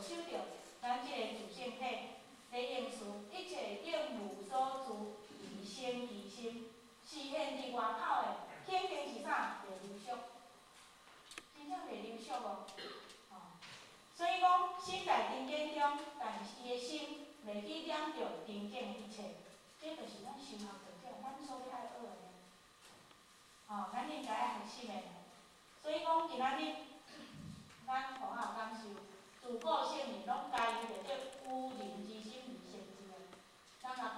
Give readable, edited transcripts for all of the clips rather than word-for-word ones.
守著咱這个自性體，咧應事一切應無所住而生其心，示現佇外口的，肯定是啥？袂流俗，真正袂流俗哦，吼。所以講，身在塵間中，但是伊的心袂去染著塵間的一切，這就是咱修學道者咱所欲愛學的。吼，咱應該愛學習的。所以講，今仔日咱予我有感受，自古聖人攏皆由著這無人之心而成就的。咱來看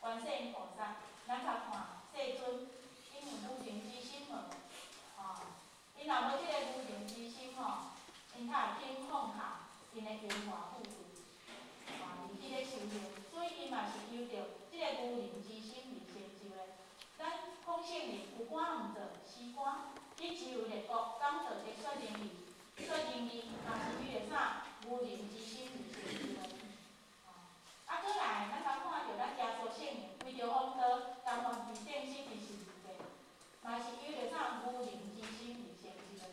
觀世音菩薩，咱來看世尊，𪜶有無人之心無？吼，𪜶若無這個無人之心吼，𪜶較會肯放下𪜶的榮華富貴，吼，而去咧修行，所以𪜶嘛是由著這個無人之心而成就的。咱講聖人有官毋做，辭官去周遊列國，講道德說仁義，說仁義嘛是為著啥？無人之心而成就的。吼，啊，閣來，咱通看著咱耶穌聖人為著弘道，甘願被釘死佇十字架，嘛是由著啥？無人之心而成就的。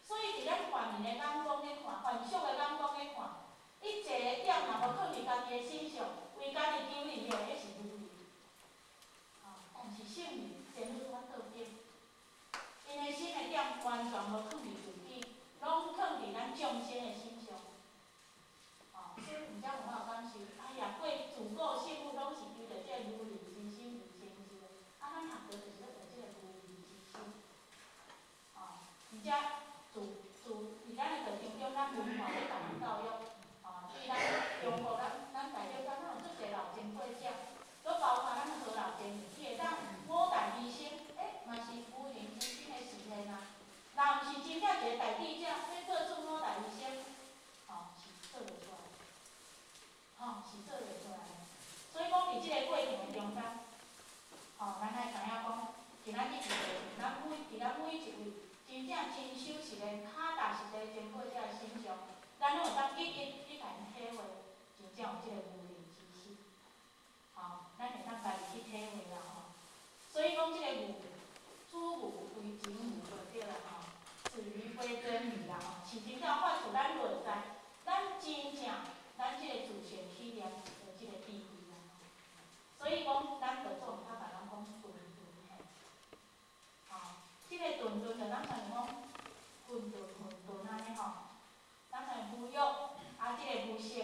所以佇咱凡人的眼光咧看，凡俗的眼光咧看，一切的點若無囥佇家己的身上，為家己求利的，彼是無利。吼，但是聖人真好拄倒轉，𪜶的心的點完全無囥佇自己，攏囥佇咱眾生的身上。吼，所以毋才有我有感受，哎呀，過自古聖母攏是求著這個無人之心而成就的，啊，咱學道就是欲學這個無人之心。吼，而且自自佇咱的道場中，咱文化咧共人教育，吼，對咱中國咱大陸敢若有足濟老前輩者，閣包括咱何老前輩，伊會當五大醫生，欸，嘛是無人之心的實現啊。若毋是真正一個大智者，欲做出五大醫生，吼，是做袂出來，吼，是做袂出來的。所以講，佇這個過程的中間，吼，咱愛知影講，今仔日佇咱每佇咱每一位真正真守實的、跤踏實地前輩者的身上，咱攏會當一一去共𪜶體會，真正有這個無人之心，吼，咱會當家己去體會啦吼。所以講，這個悟，此悟非真悟就對啦吼，此愚非真愚啦吼，是真正發自咱內在，咱真正咱這個自性起念的這個智慧啦。所以講，咱道祖較共咱講頓頓嘿，吼，這個頓頓就咱像講混沌混沌按呢吼，咱像無欲，啊，這個無色，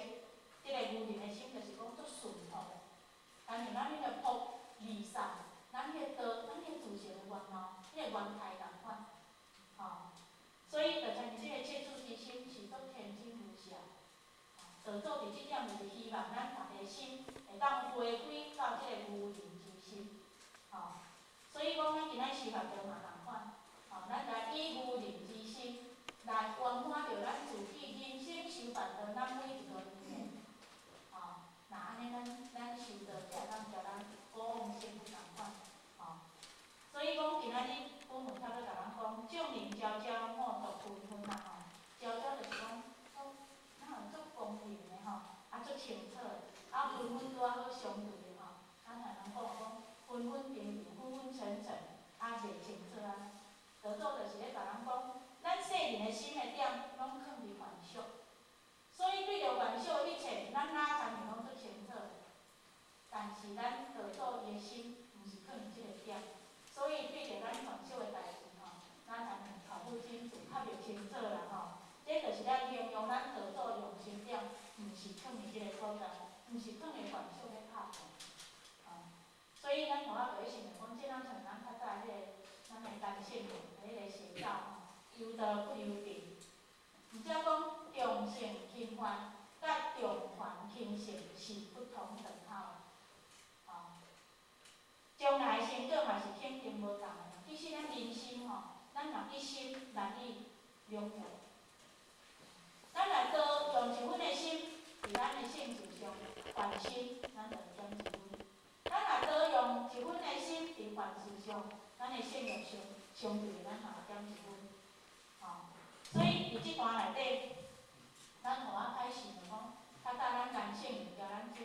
這個無人的心就是講足順服的，但是咱彼個菩離散，咱彼個道，咱彼個自性的原貌，彼個原態仝款，吼，所以就親像這個赤子之心是足天真無邪，道祖佇這點就是希望咱逐个心會當回歸到這個無人之心，吼，所以講咱今仔修學道嘛仝款，吼，咱來以無人之心來圓滿著咱自己人生修辦道咱每一個年，吼，若按呢咱修道才會當共咱果往生不仝款，吼，所以講今仔日本文頭咧共咱講，眾人昭昭莫獨紛紛啦吼，昭昭就是講足，哪有足光明的吼，啊足清楚的，啊紛紛拄仔好相對的吼，咱若人講講昏昏沉沉、昏昏沉沉，啊袂清楚按呢。道祖就是咧共咱講，咱世人的心的點攏囥佇凡俗，所以對著凡俗的一切，咱哪親像攏足清楚的，但是咱道祖伊的心毋是囥佇這個點，所以對著咱凡俗的代誌吼，咱親像頭母真濟較袂清楚啦吼。這就是咧形容咱道祖用心點，毋是囥佇這個所在，毋是囥佇凡俗咧拍轉，吼。所以咱有法就會想著講，這咱像咱較早彼個咱的單性的彼個寫照吼，求道不求定。毋則講重聖輕凡，佮重凡輕聖是不同等號的，吼。將來的成果嘛是肯定無仝的。其實咱人心吼，咱若一心難以兩用。咱若多用一分的心，佇咱的性事上，凡心，咱就會減一分；咱若多用一分的心佇凡事上，咱的性欲上相對的，咱嘛會減一分。吼，所以佇這段內底，咱予我開始就講，較早咱顏聖人教咱做